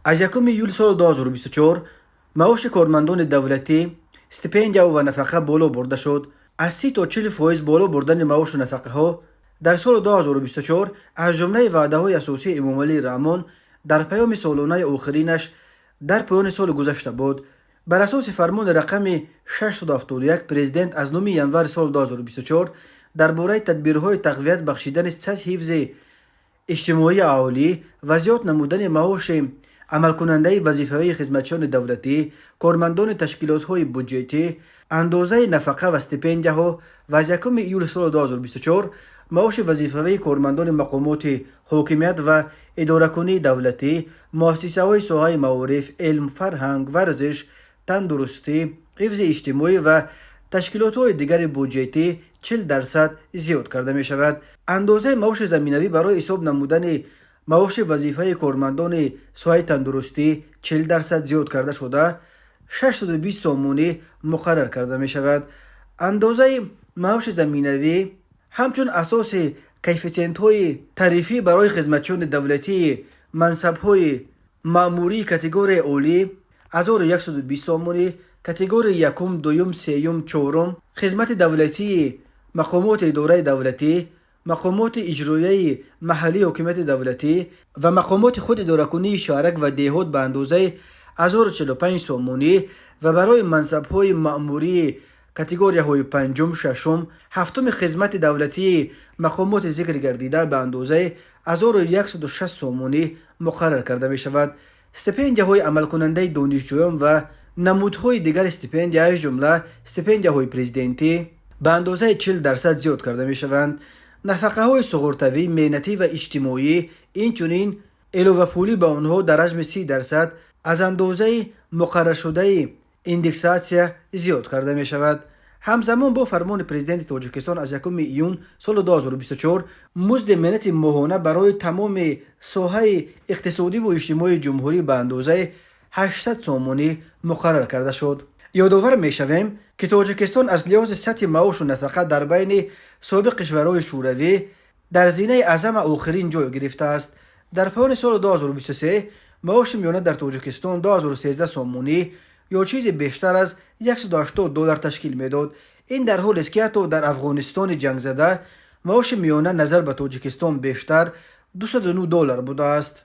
Аз 1 июли соли 2024 маоши кормандони давлатӣ, стипендияву ва нафақа боло бурда шуд. Аз 30 то 40% боло бурдани маошу нафақаҳо дар соли 2024 аз ҷумлаи ваъдаҳои асосии Эмомалӣ Раҳмон дар паёми солонаи охиринаш дар поёни соли гузашта буд. Бар асоси фармони рақами 671 президент аз 9 январи соли 2024 дар бораи тадбирҳои тақвият бахшидани сатҳи ҳифзи иҷтимоии аҳолӣ ва зиёд намудани маоши амалкунандаи вазифавии хизматчиёни давлатӣ, кормандони ташкилотҳои буҷетӣ, андозаи нафақа ва стипендияҳо ва аз 1 июли соли 2024 маоши вазифавии кормандони мақомоти ҳокимият ва идоракунии давлатӣ, муассисаҳои соҳаи маориф, илм, фарҳанг, варзиш, тандурустӣ, ҳифзи иҷтимоӣ ва ташкилотҳои дигари буҷетӣ 40% зиёд карда мешавад. Андозаи маоши заминавӣ барои ҳисоб намудани маоши вазифаи кормандони соҳаи тандурустӣ 40% зиёд карда шуда, 620 сомонӣ муқаррар карда мешавад. Андозаи маоши заминавӣ ҳамчун асоси коэффитсиентҳои тарифӣ барои хизматчиёни давлатии мансабҳои маъмурии категорияи олӣ 1120 сомонӣ, категорияи якум, дуюм, сеюм, чорум, хизмати давлатии мақомоти идораи давлатӣ, мақомоти иҷроияи маҳаллии ҳокимияти давлатӣ ва мақомоти худидоракунии шаҳрак ва деҳот ба андозаи 1045 сомонӣ ва барои мансабҳои маъмурии категорияҳои панҷум, шашум, ҳафтуми хизмати давлатии мақомоти зикр гардида ба андозаи 1160 сомонӣ муқаррар карда мешавад. Стипендияҳои амалкунандаи донишҷӯён ва намудҳои дигари стипендия, аз ҷумла стипендияҳои президентӣ, ба андозаи 40% зиёд карда мешаванд. Нафақаҳои суғуртавӣ, меҳнатӣ ва иҷтимоӣ, инчунин иловапулӣ ба онҳо дар ҳаҷми 30% аз андозаи муқарраршудаи индексатсия зиёд карда мешавад. Ҳамзамон бо фармони Президенти Тоҷикистон аз 1 июн соли 2024 музди меҳнати моҳона барои тамоми соҳаи иқтисодиву иҷтимоии ҷумҳурӣ ба андозаи 800 сомонӣ муқаррар карда шуд. Ёдовар мешавем, ки Тоҷикистон аз лиҳози сатҳи маошу нафақа дар байни собиқ кишварҳои шӯравӣ дар зинаи аз ҳама охирин ҷой гирифтааст. Дар поёни соли 2023 маоши миёна дар Тоҷикистон 2013 сомонӣ ё чизе бештар аз 180 доллар ташкил медод. Ин дар ҳолест, ки ҳатто дар Афғонистони ҷангзада маоши миёна назар ба Тоҷикистон бештар 209 доллар будааст.